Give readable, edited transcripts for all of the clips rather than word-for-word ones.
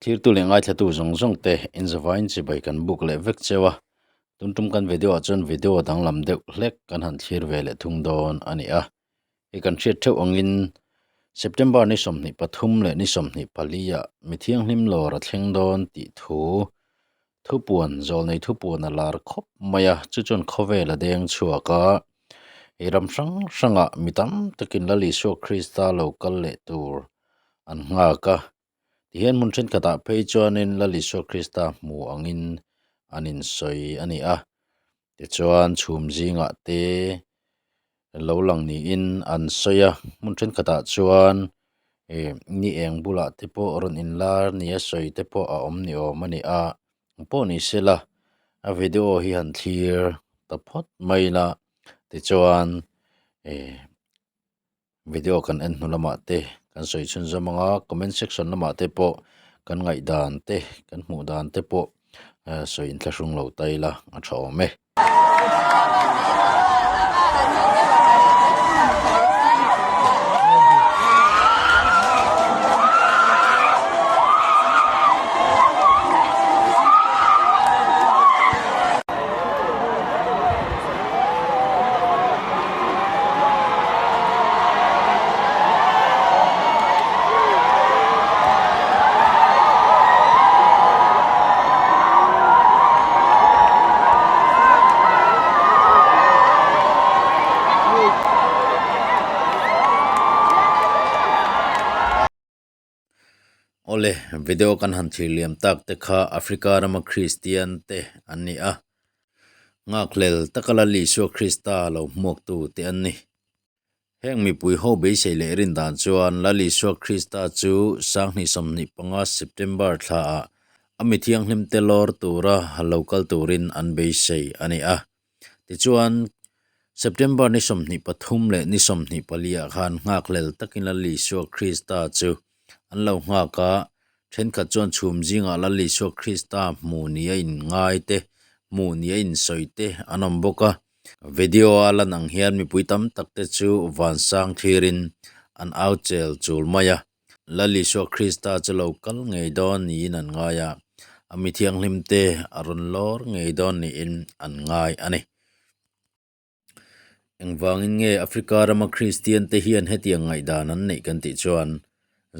Thirtu leh ngaithlatu zawng zawng te inzavain chibai kan buk leh vek cheu a, tun tum kan video ah chuan video danglam deuh hlek kan han thlir ve leh thung dawn a ni a. Hei kan hriat theuh angin September ni 23 leh ni 24 ah mi thianghlim lawr a thleng dawn tih thu thupuan zawlnei thupuan a lar khawp mai a, chu chuan khawvel a deng chhuak a, hei ram hrang hrangah mi tam takin Lal Isua Krista lo kal leh tur an nghak a, tihian hmun thenkhatah phei chuanin Lal Isua Krista hmu angin an insawi a ni a, tichuan chhum zingah te lo lang niin an sawi a, hmun thenkhatah chuan ih ni eng bulah te pawh rawn inlar nia sawi te pawh a awm ni awm a ni a, pawh ni sela a video hi han thlir ta phawt mai ila tichuan ih video kan en hnu lamah te kan sawi chhun zawm ang a comment section lamah te pawh kan ngaihdan te kan hmuh dan te pawh sawi inthlahrung lo ta ila a tha awm e. Awle, video kan han thlir liam tak te kha Africa rama Kristian te an ni a, nghakhlel taka Lal Isua Krista lo hmuaktu te an ni. Heng mipui ho beisei leh rin dan chuan Lal Isua Krista chu 2025 September thlaah a mi thianghlimte lawr tura lo kal turin an beisei a ni a. Tichuan, September ni 23 leh ni 24 ah khan nghakhlel takin Lal Isua Krista chu an lo nghak a, thenkhat chuan chhum zingah Lal Isua Krista hmu nia inngai te, hmu nia insawi te an awm bawk a. Video a lan ang hian mipui tam tak te chu vansang thlirin an au chel chul mai a, Lal Isua Krista chu lo kal ngei dawn niin an ngai a, a mi thianghlim te a rawn lawr ngei dawn niin an ngai a ni. Engvangin nge Africa rama Kristian te hian hetiang ngaihdan an neih kan tih chuan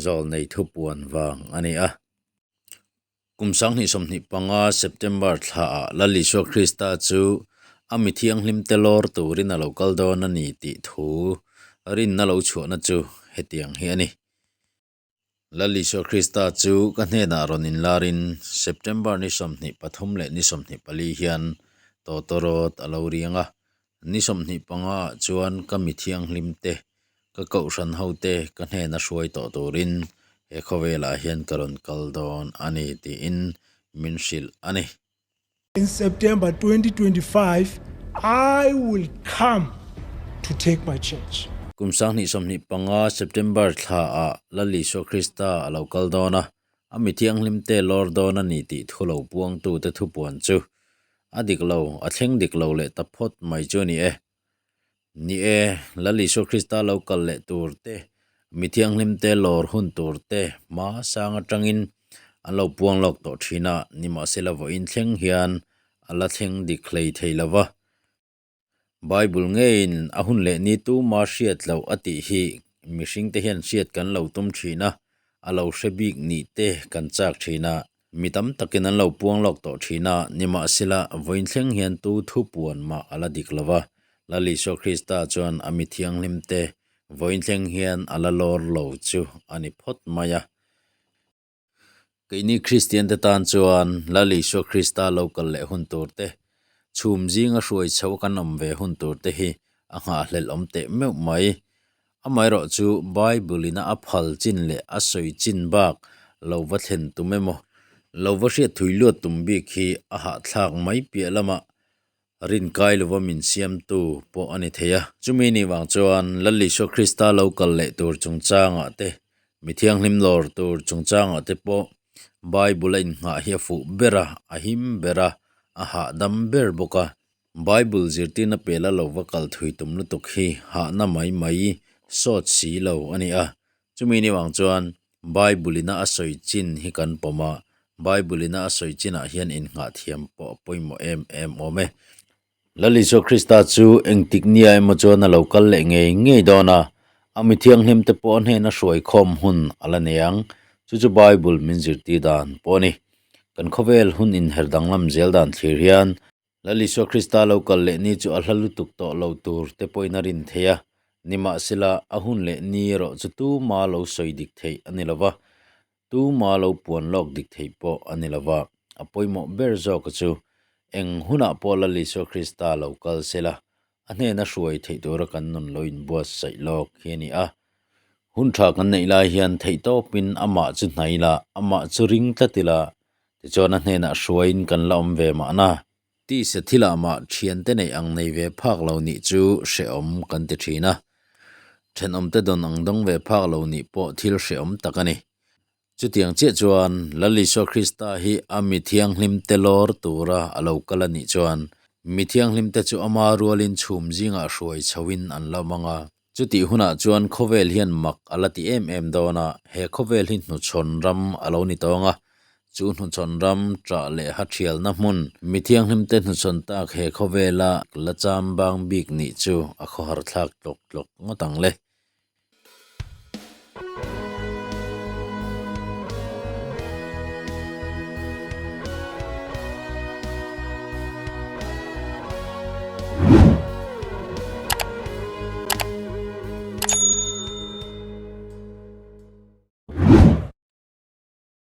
zawlnei thupuan vang a ni a. Kum 2025 September thlaah Lal Isua Krista chu a mi thianghlimte lawr turin a lo kal dawn a ni tih thu rinna lo chhuahna chu hetiang hi a ni. Lal Isua Krista chu ka hnenah rawn inlarin September ni 23 leh ni 24 hian tawtawrawt a lo riang a, ni 25 ah chuan ka mi thianghlimte Ka kohhran hote ka hnena hruai tawh turin he khawvelah hian ka rawn kal dawn a ni tiin min hrilh a ni. In September 2025, I will come to take my church. Kum 2025 September thlaah Lal Isua Krista a lo kal dawn a, a mi thianghlimte lawr dawn a ni tih thu lo puangtute thupuan chu a dik lo, a thleng dik lo leh ta phawt mai chu a ni e. Ni e, Lal Isua Krista lo kal leh tur te, mi thianghlim te lawr hun tur te hma sang atangin an lo puang lawk tawh thin a, nimahsela vawiin thleng hian a la thleng dik hlei thei lo va. Bible ngeiin a hun leh ni tuma hriat loh a tih hi mihringte hian hriat kan lo tum thin a, a lo hre bik nih te kan chak thin a. Mi tam takin an lo puang lawk tawh thin a, nimahsela vawiin thleng hian tu thu puan mah a la dik lo va. Lal Isua Krista chuan a mi thianghlim te vawiin thleng hian a la lawr lo chu a ni phawt mai a. Keini Kristian te tan chuan Lal Isua Krista lo kal leh hun tur te, chhum zinga hruai chho kan awm ve hun tur te hi a nghahhlelh awm teh meuh mai. Amaherawh chu Bible ina a phal chin leh a sawi chin bak lo va thlen tum emaw, lo va hriat thui luat tum bik hi a hahthlak mai piah lamah rinkai lova min siamtu pawh a ni thei a. Chumi ni vang chuan Lal Isua Krista lo kal leh tur chungchangah te, mi thianghlim lawr tur chungchangah te pawh Bible a innghah hi a fuh ber a, a him ber a, a hahdam ber bawk a. Bible zirtirna pela lo va kal thui tum lutuk hi hahna mai mai sawt si lo a ni a, chumi ni vang chuan Bible-ina a sawi chin hi kan pawm a, Bible-ina a sawi chinah hian innghah thiam pawh a pawimawh em em awm e. Lal Isua Krista chu engtik nia emaw chuan a lo kal leh ngei ngei dawn a, a mi thianghlimte pawh a hnena hruai khawm hun a la nei ang. Chu chu Bible min zirtir dan pawh a ni. Kan khawvel hun inher danglam zel dan thlir hian Lal Isua Krista lo kal leh ni chu a hla lutuk tawh lo tur te pawhin a rin thei a, nimahsela a hun leh ni erawh chu tuma lo sawi dik theih a ni lo va, tuma lo puan lawk dik theih pawh a ni lo va. A pawimawh ber zawka chu eng hunah pawh Lal Isua Krista lo kal sela, a hnena hruai theih tura kan nun lo inbuatsaih lawk hi a ni a. Hun tha kan neih lai hian theihtawpin amah chu hnai la, amah chu ring tlat ila, Tichuan a hnenah hruaiin kan la awm ve mahna. Tisa thilah mah thiante neih ang nei ve phak lo nih chu hrehawm kan ti thin a. Thenawmte dawn ang dawng ve phak lo nih pawh thil hrehawm tak a ni. Chutiang chiah chuan Lal Isua Krista hi a mi thianghlimte lawr tura a lo kal a nih chuan mi thianghlimte chu ama rualin chhum zingah hruai chhoin an la awm ang a. Chutih hunah chuan khawvel hian mak a la ti em em dawn a, he khawvel hi hnuchhawn ram a lo ni tawng a, chu hnuchhawn ram ṭah leh ha ṭhialna hmun, mi thianghlimte hnuchhawn tak he khawvela la cham bang bik nih chu a khawhar thlak tlawk tlawk ngawt ang le.